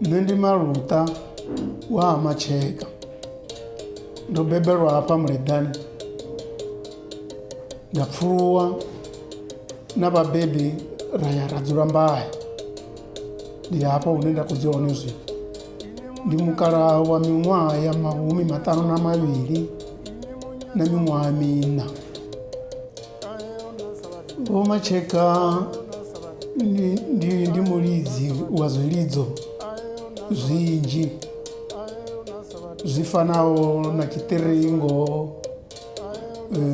Nṋe ndi Maluṱa wa ha Matsheka, ndo bebelwa hafha Muleḓane nda pfuluwa na vhabebi ra ya ra dzula Mbahe, ndi hafha hune nda khou dzula hone zwino. Ndi mukalaha wa miṅwaha ya mahumi maṱanu na mavhili na miṅwaha miṋa. Vho Matsheka ndi mulidzi wa zwilidzo zwinzhi zwi fanaho na tshiṱiringo,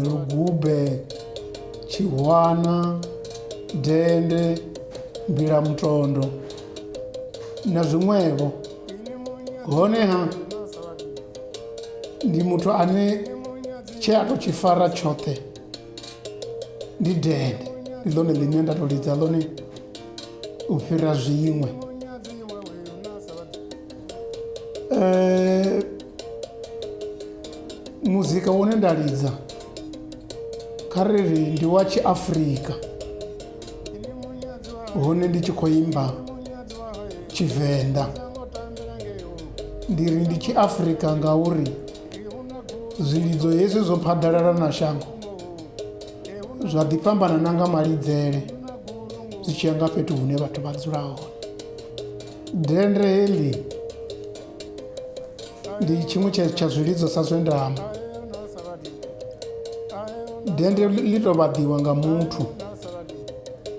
lugube, tshihwana, dende, mbilamutondo na zwiṅwevho. Honeha ndi muthu ane tshe a to tshi fara tshoṱhe ndi dende, ndi ḽone ḽine nda to lidza ḽone u fhira zwiṅwe. Muzika une nda lidza kha ri ri ndi wa tshi Afrika hone ndi tshi khou imba Tshivenḓa, ndi ri ndi tshi Afrika ngauri. Zwilidzo hezwi zwo phaḓalala na shango zwa ḓi fhambana na nga malidzele zwi tshi ya nga fhethu hune vhathu vha dzula hone. Dende heḽi ndi tshiṅwe tsha zwilidzo sa zwe nda amba. Dende ḽi to vhaḓiwa nga muthu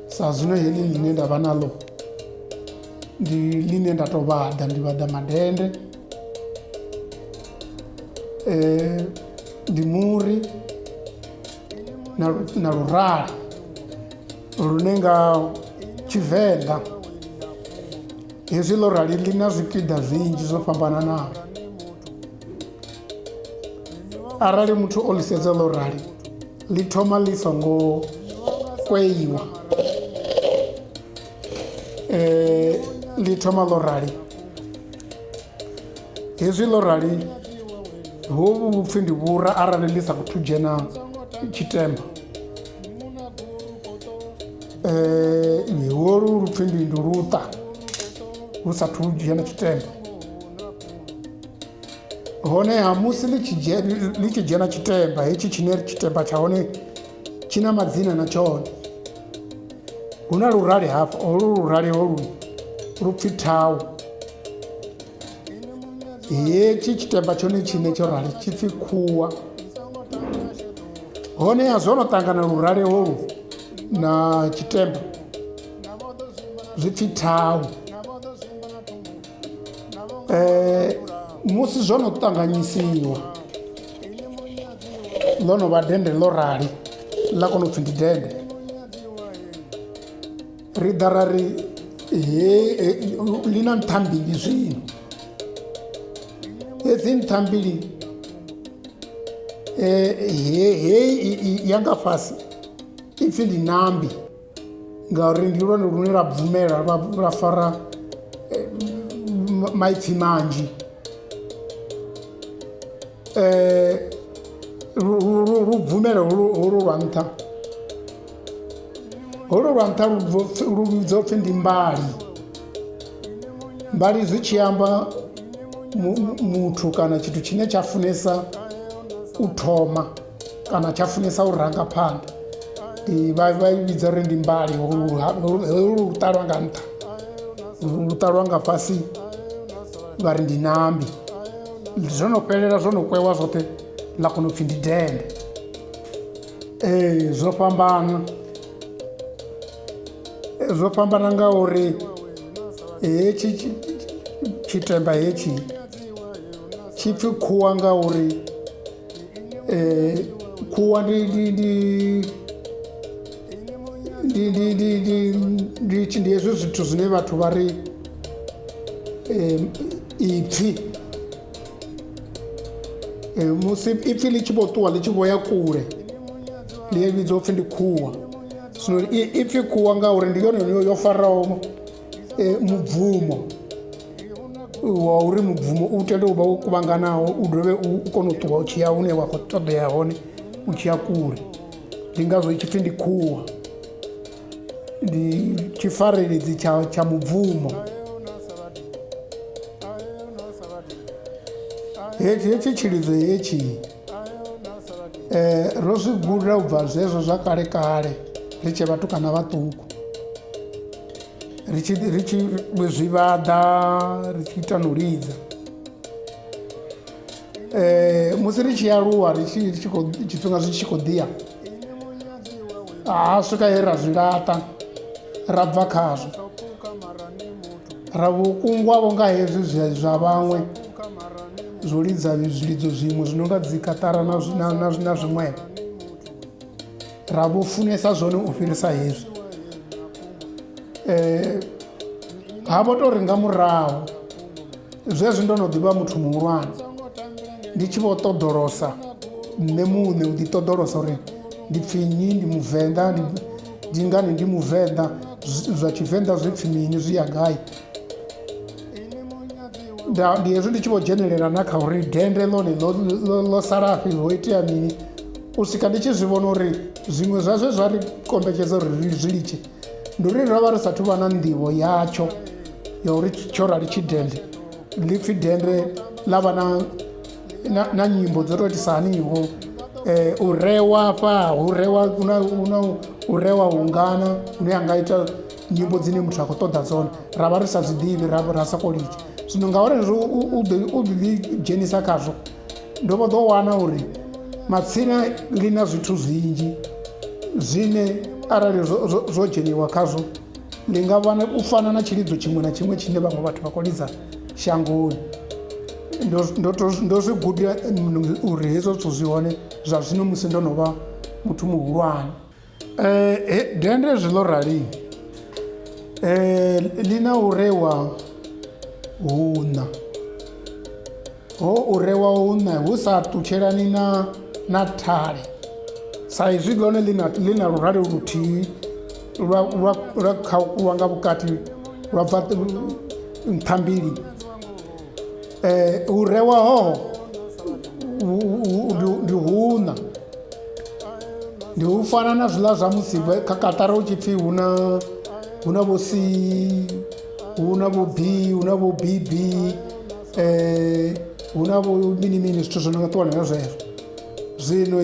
sa zwino heḽi ḽine nda vha naḽo ndi ḽine nda to vhaḓa ndi vhaḓa madende ndi muri na lurale lune nga tshivenḓa hezwi ḽo rali ḽi na zwipiḓa zwinzhi zwo fhambananaho arali muthu o ḽi sedza ḽo rali ḽi thoma ḽi songo kweiwa ḽi thoma ḽo rali hezwi ḽo rali hovhu vhupfhi ndi vhura arali ḽi sa khou dzhena tshitemba holu lupfhi ndi ndi luṱa lu sathu dzhena tshitemba honeha musi ḽi tshi ḽi tshi dzhena tshitemba hetshi tshine tshitemba tsha hone tshi na madzina na tshone hu na lurali hafha holu lurali holu lu pfhi thau hetshi tshitemba tshone tshine tsho rali tshi pfhi khuwa honeha zwo no ṱangana lurali holu na tshitemba zwi pfhi thau Musi zwo no ṱanganyisiwa ḽo no vha dende ḽo rali ḽa kona u pfhi ndi dende ri ḓa ra ri ḽi na nṱha mbili zwino hedzi nṱha mbili heyi ya nga fhasi ipfhi ndi ṋambi. Ngauri ndi lwone lune lwa bvumela lwa fara maipfi manzhi lu bvumela holu lwa nṱha holu lwa nṱha lu vhidzwa upfhi ndi mbali mbali zwi tshi amba muthu kana tshithu tshine tsha funesa u thoma kana tsha funesa u ranga phanḓa ndi vha vha i vhidza uri ndi mbali holu luṱa lwa nga nṱha luṱa lwa nga fhasi vha ri ndi nambi zwo no fhelela zwo no kwewa zwoṱhe ḽa kona u pfhi ndi dende ee zwo fhambana zwo fhambana nga uri hetshi tshitemba hetshi tshi pfhi khuwa nga uri khuwa ndi ndi ndi ndi ndi ndi ndi ndi ndi hezwi zwithu zwine vhathu vha ri ipfhi musi ipfhi ḽi tshi vho ṱuwa ḽi tshi vho ya kule ḽi a vhidzwa upfhi ndi khuwa zwino ipfhi khuwa ngauri ndi yone yo faraho mubvumo wa uri mubvumo u tende u vha wo kuvhanganaho u dovhe u kone u ṱuwa u tshi ya hune wa khou ṱoḓea hone u tshi ya kule ndi ngazwo i tshi pfhi ndi khuwa ndi tshifareledzi tsha tsha mubvumo hetshi hetshi tshilidzo hetshi ro zwi guda u bva zwezwo zwa kale kale ri tshe vhatukana vhaṱuku ri tshi ri tshi zwi vhaḓa ri tshi ita no lidza musi ri tshi aluwa ri tshi tshi khou tshifhinga zwi tshi khou ḓiya ha swika he ra zwi laṱa ra bva khazwo ra vho kungwavho nga hezwi zwa vhaṅwe zwo lidza zwilidzo zwiṅwe zwi no nga dzi kaṱara na na na zwiṅwevho ra vho funesa zwone u fhirisa hezwi ha vho tou ri nga murahu zwezwi ndo no ḓivha muthu muhulwane ndi tshi vho ṱoḓolosa nṋe muṋe u ḓi ṱoḓolosa uri ndi pfhi nnyi ndi muvenḓa ndi ngani ndi muvenḓa zwa tshivenḓa zwi pfhi mini zwi ya gai ndi hezwi ndi tshi vho dzhenelela na kha uri dende ḽone ḽo salafhi ho itea mini u swika ndi tshi zwi vhona uri zwiṅwe zwa zwe zwa ri kombetshedza uri ri zwi litshe ndi uri ro vha ri sathu vha na nḓivho yatsho ya uri tsho rali tshi dende ḽi pfhi dende ḽa vha na na nyimbo dzo to itisa haniho u rewa hafha hu rewa huna huna u rewa hungana hune ha nga ita nyimbo dzine muthu a khou ṱoḓa dzone ra vha ri sa zwi ḓivhi ra ra soko litsha. Zwino ngauri hezwo u ḓi ḓi dzhenisa khazwo ndo vho ḓo wana uri matsina ḽi na zwithu zwinzhi zwine arali zwo dzheniwa khazwo ḽi nga vha u fana na tshilidzo tshiṅwe na tshiṅwe tshine vhaṅwe vhathu vha khou lidza shangoni. Ndo zwi guda uri hezwo zwithu zwi hone zwa zwino musi ndo no vha muthu muhulwane. Dende hezwi ḽo rali ḽi na u rewa huṋa, ho u rewa huṋa hu sa ṱutshelani na na thale sa izwi ḽone ḽi na ḽi na lurale luthihi lwa lwa lwa khauwa nga vhukati lwa bva nṱha mbili. U rewa hoho ndi huṋa ndi u fana na zwiḽa zwa musi kha kaṱara hu tshi pfhi hu na hu na vho C hu na vho B hu na vho BB hu na vho mini mini zwithu zwo no nga ṱuwa na zwezwo. Zwino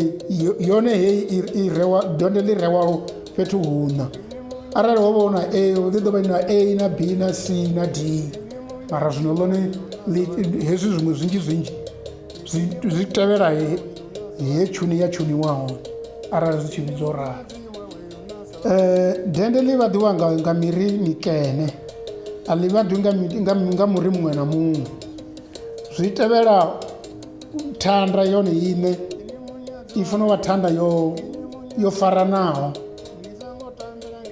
yone heyi i rewa donde ḽi rewa fhethu huṋa arali ho vha hu na A hu ḓi ḓo vha na A na B na C na D mara zwino ḽone hezwi zwiṅwe zwinzhi zwinzhi zwi tevhela he tshuni ya tshuniwa hone arali zwi tshi vhidzwa u ralo. Dende ḽi vhaḓiwa nga miri mikene a ḽi vhaḓiwi nga muri muṅwe na muṅwe zwi tevhela thanda yone iṋe i funa u vha thanda yo yo faranaho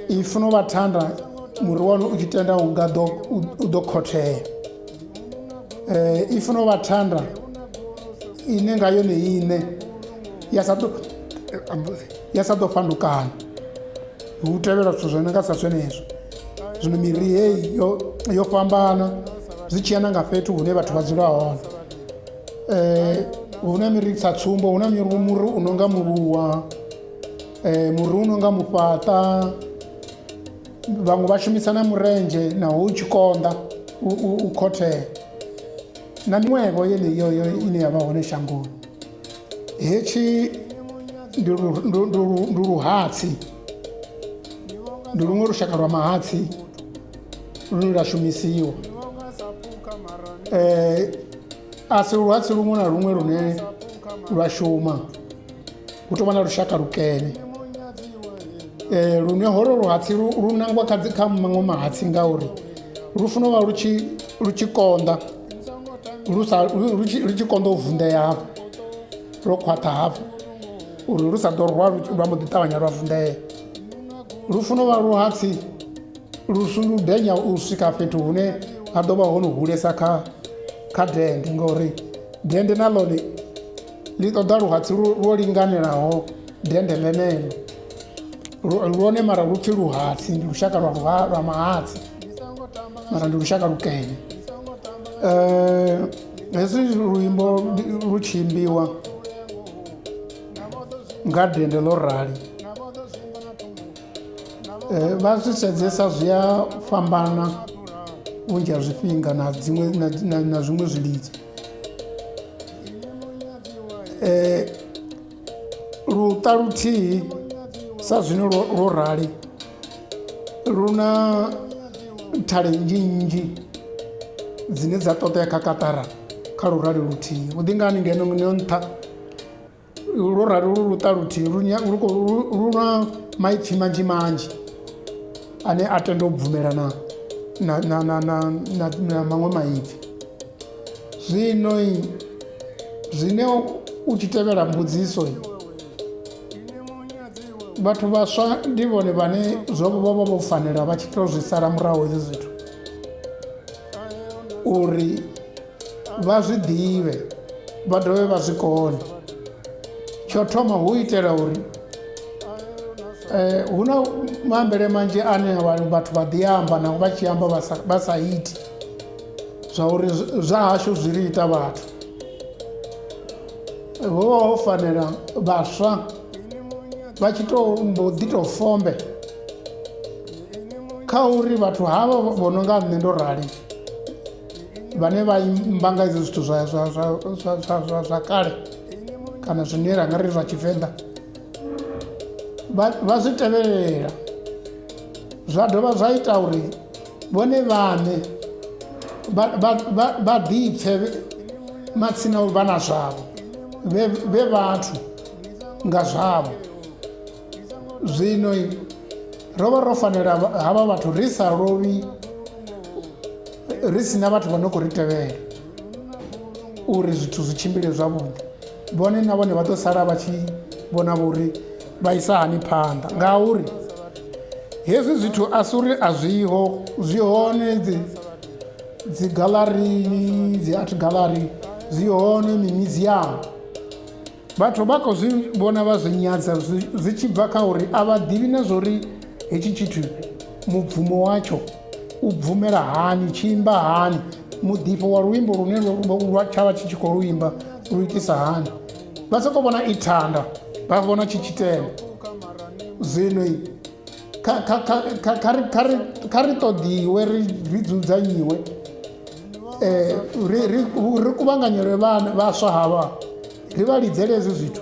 i funa u vha thanda muri wa hone u tshi tenda u nga ḓo u ḓo khothea i funa u vha thanda ine nga yone iṋe ya sa ḓo ya sa ḓo fhandukana hu tevhela zwithu zwo no nga sa zwenezwo. Zwino miri heyi yo yo fhambana zwi tshiya na nga fhethu hune vhathu vha dzula hone hu na miri sa tsumbo hu na miri muri u no nga muluwa muri u no nga mufhaṱa vhaṅwe vha shumisa na murenzhe naho u tshi konḓa u khothea na miṅwevho yeneyi yo ine ya vha hone shangoni. Hetshi ndi luhatsi ndi luṅwe lushaka lwa mahatsi lune lwa shumisiwa a si luhatsi luṅwe na luṅwe lune lwa shuma hu tou vha na lushaka lukene lune holo luhatsi lu nangwa kha kha maṅwe mahatsi ngauri lu funa u vha lu tshi lu tshi konḓa lu sa lu tshi konḓa u vunḓea hafhu lwo khwaṱha hafhu uri lu sa ḓo rwa lwa mbo ḓi ṱavhanya lwa vunḓea lu funa u vha luhatsi lu ludenya u swika fhethu hune ha ḓo vha ho no hulesa kha kha dende ngori dende na ḽone ḽi ṱoḓa luhatsi lwo linganelaho dende ḽeneḽo lwone mara lu pfhi luhatsi ndi lushaka lwa lwa mahatsi mara ndi lushaka lukene hezwi luimbo lu tshi imbiwa nga dende ḽo rali vha zwi sedzesa zwi a fhambana vhunzhi ha zwifhinga na dziṅwe na zwiṅwe zwilidzo. Luṱa luthihi sa zwino lwo rali lu na thale nnzhi nnzhi dzine dza ṱoḓea kha kaṱara kha lurali luthihi hu ḓi ngani ngeno nṱha lwo rali lu luṱa luthihi lu na maipfi manzhi manzhi ane a tenda u bvumelana na na na na na na maṅwe maipfi. Zwino zwine u tshi tevhela mbudziso vhathu vhaswa ndi vhone vhane zwo vha vha vho fanela vha tshi to zwi sala murahu hezwi zwithu uri vha zwi ḓivhe vha dovhe vha zwi kone. Tsho thoma hu itela uri hu na maambele manzhi ane vhathu vha ḓi amba naho vha tshi amba vha sa iti zwa uri zwa hashu zwi ri ita vhathu. Ho vha ho fanela vhaswa vha tshi to mbo ḓi tou fombe kha uri vhathu havha vho no nga nṋe ndo rali. Vhane vha imba nga hezwi zwithu zwa zwa zwa zwa zwa zwa zwa kale kana zwine ra nga ri zwa tshivenḓa vha zwi tevhelela zwa dovha zwa ita uri vhone vhaṋe vha ḓipfe matsina vha na zwavho vhe vhathu nga zwavho. Zwino ro vha ro fanela havha vhathu ri sa lovhi ri si na vhathu vha no khou ri tevhela uri zwithu zwi tshimbile zwavhuḓi vhone na vhone vha ḓo sala vha tshi vhona vho uri vha isa hani phanḓa ngauri hezwi zwithu a si uri a zwiho zwi hone dzi dzi gaḽarini dzi art gallery zwi hone mimuseum Vhathu vha khou zwi vhona vha zwi nyadza zwi tshi bva kha uri a vha ḓivhi na zwa uri hetshi tshithu mubvumo watsho u bvumela hani, tshi imba hani, muḓifho wa luimbo lune lwa tsha vha tshi tshi khou lu imba lu itisa hani. Vha sokou vhona i thanda vha vhona tshi tshitema. Zwino kha ri ṱoḓiwe ri dzudzanyiwe ri kuvhanganyelwe vhana vhaswa havha ri vha lidzele hezwi zwithu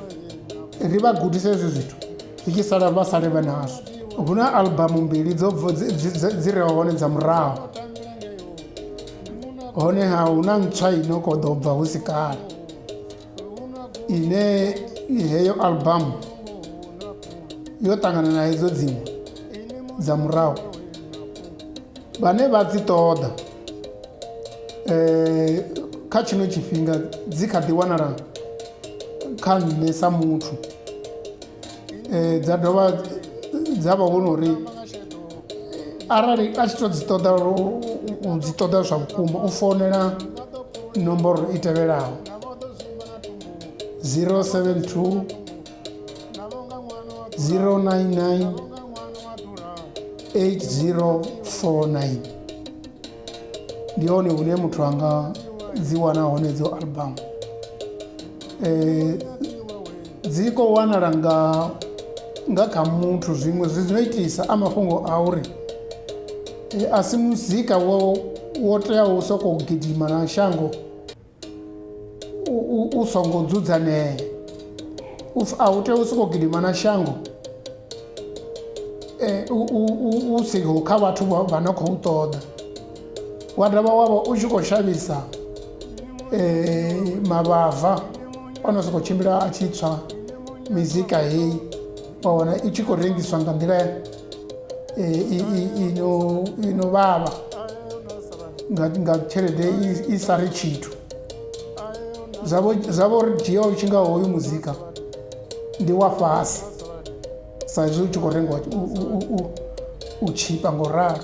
ri vha gudise hezwi zwithu zwi tshi sala vha sale vha nazwo. Hu na aḽbamu mbili dzo dzi re hone dza murahu honeha hu na ntswa ino kho ḓo bva hu si kale ine heyo aḽbamu yo ṱangana na hedzo dziṅwe dza murahu vhane vha dzi ṱoḓa kha tshino tshifhinga dzi kha ḓi wanala kha nṋe sa muthu dza dovha dza vha hu no uri arali a tshi to dzi ṱoḓa u dzi ṱoḓa zwa vhukuma u founela nomboro i tevhelaho 072 099 8049 ndi hone hune muthu anga dzi wana hone dzo album dzi khou wanala nga nga kha muthu zwiṅwe zwi no itisa a mafhungo a uri a si muzika wo wo teaho u sokou gidima na shango u songo dzudzanea a u tei u sokou gidima na shango u siho kha vhathu vha no khou ṱoḓa wa dovha wa vha u tshi khou shavhisa mavhava o no sokou tshimbila a tshi tswa mizika heyi wa wana i tshi khou rengiswa nga nḓila i no vhavha nga tshelede i sa ri tshithu zwa vho ri dzhia u tshi nga hoyu muzika ndi wa fhasi sa izwi u tshi khou rengiwa u tshipa ngo ralo.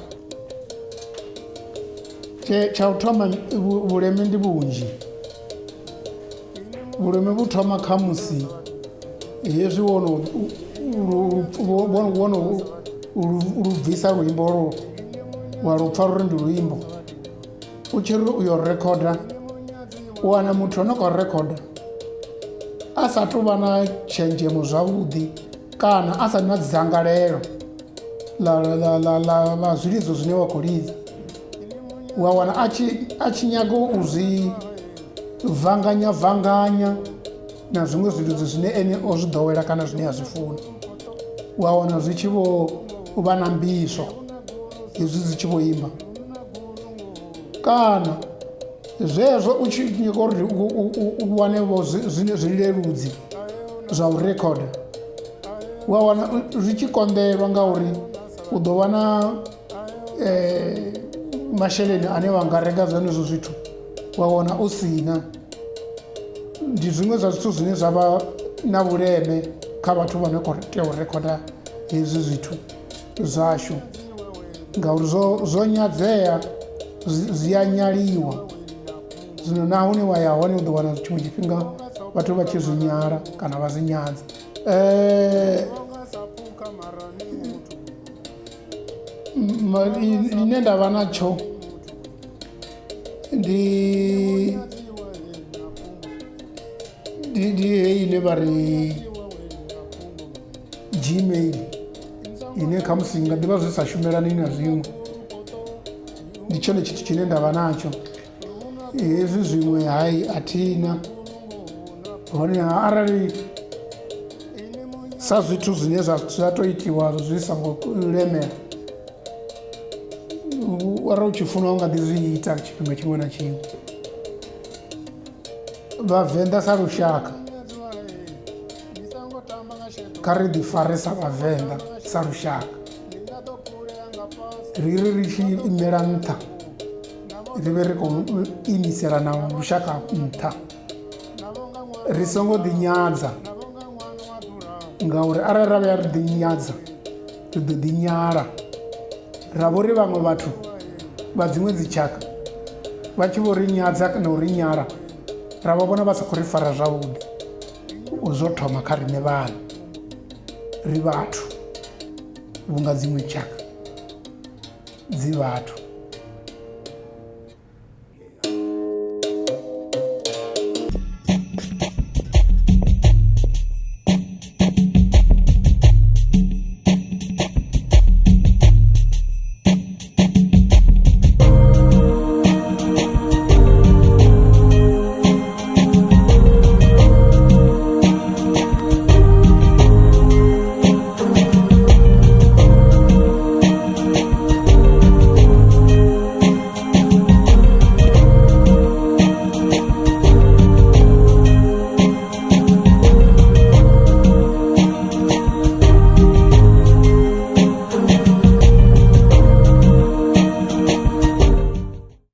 Tsha u thoma vhuleme ndi vhunzhi, vhuleme vhu thoma kha musi hezwi wo no wo no lu bvisa luimbo lwo wa lu pfha uri ndi luimbo u tshi ri u yo rekhoda u wana muthu ano khou rekhoda a sa tu vha na tshenzhemo zwavhuḓi kana a sa na dzangalelo ḽa ḽa ḽa ḽa ḽa zwilidzo zwine wa khou lidza wa wana a tshi a tshi nyaga u zwi vanganya vanganya na zwiṅwe zwilidzo zwine ene o zwi ḓowela kana zwine a zwi funa wa wana zwi tshi vho vha na mbiswo hezwi zwi tshi vho imba kana zwezwo u tshi nyaga uri u wane vho zwileludzi zwa u rekhoda wa wana zwi tshi konḓelwa ngauri u ḓo vha na masheleni ane wa nga renga zwenezwo zwithu wa wana u si na. Ndi zwiṅwe zwa zwithu zwine zwa vha na vhuleme kha vhathu vha no khou tea u rekhoda hezwi zwithu zwashu ngauri zwo zwo nyadzea zwi a nyaliwa zwino na hune wa ya hone u ḓo wana tshiṅwe tshifhinga vhathu vha tshi zwi nyala kana vha zwi nyadza. Ine nda vha natsho ndi ndi heyi ine vha ri gmail ine khamusi nga ḓivha zwi sa shumelani na zwiṅwe ndi tshone tshithu tshine nda vha natsho. Hezwi zwiṅwe hai a thina honeha arali sa zwithu zwine zwa zwa to itiwa zwi songo lemela arali u tshi funa u nga ḓi zwi ita tshifhinga tshiṅwe na tshiṅwe. Vhavenḓa sa lushaka kha ri ḓi fare sa vhavenḓa sa lushaka ri ri ri tshi imela nṱha ri vhe ri khou imisela na lushaka nṱha ri songo ḓi nyadza ngauri arali ra vhuya ri ḓi nyadza ri ḓo ḓi nyala ra vho ri vhaṅwe vhathu vha dziṅwe dzi tshaka vha tshi vho ri nyadza na u ri nyala ra vha vhona vha sa khou ri fara zwavhuḓi zwo thoma kha riṋe vhaṋe ri vhathu vhunga dziṅwe tshaka dzi vhathu.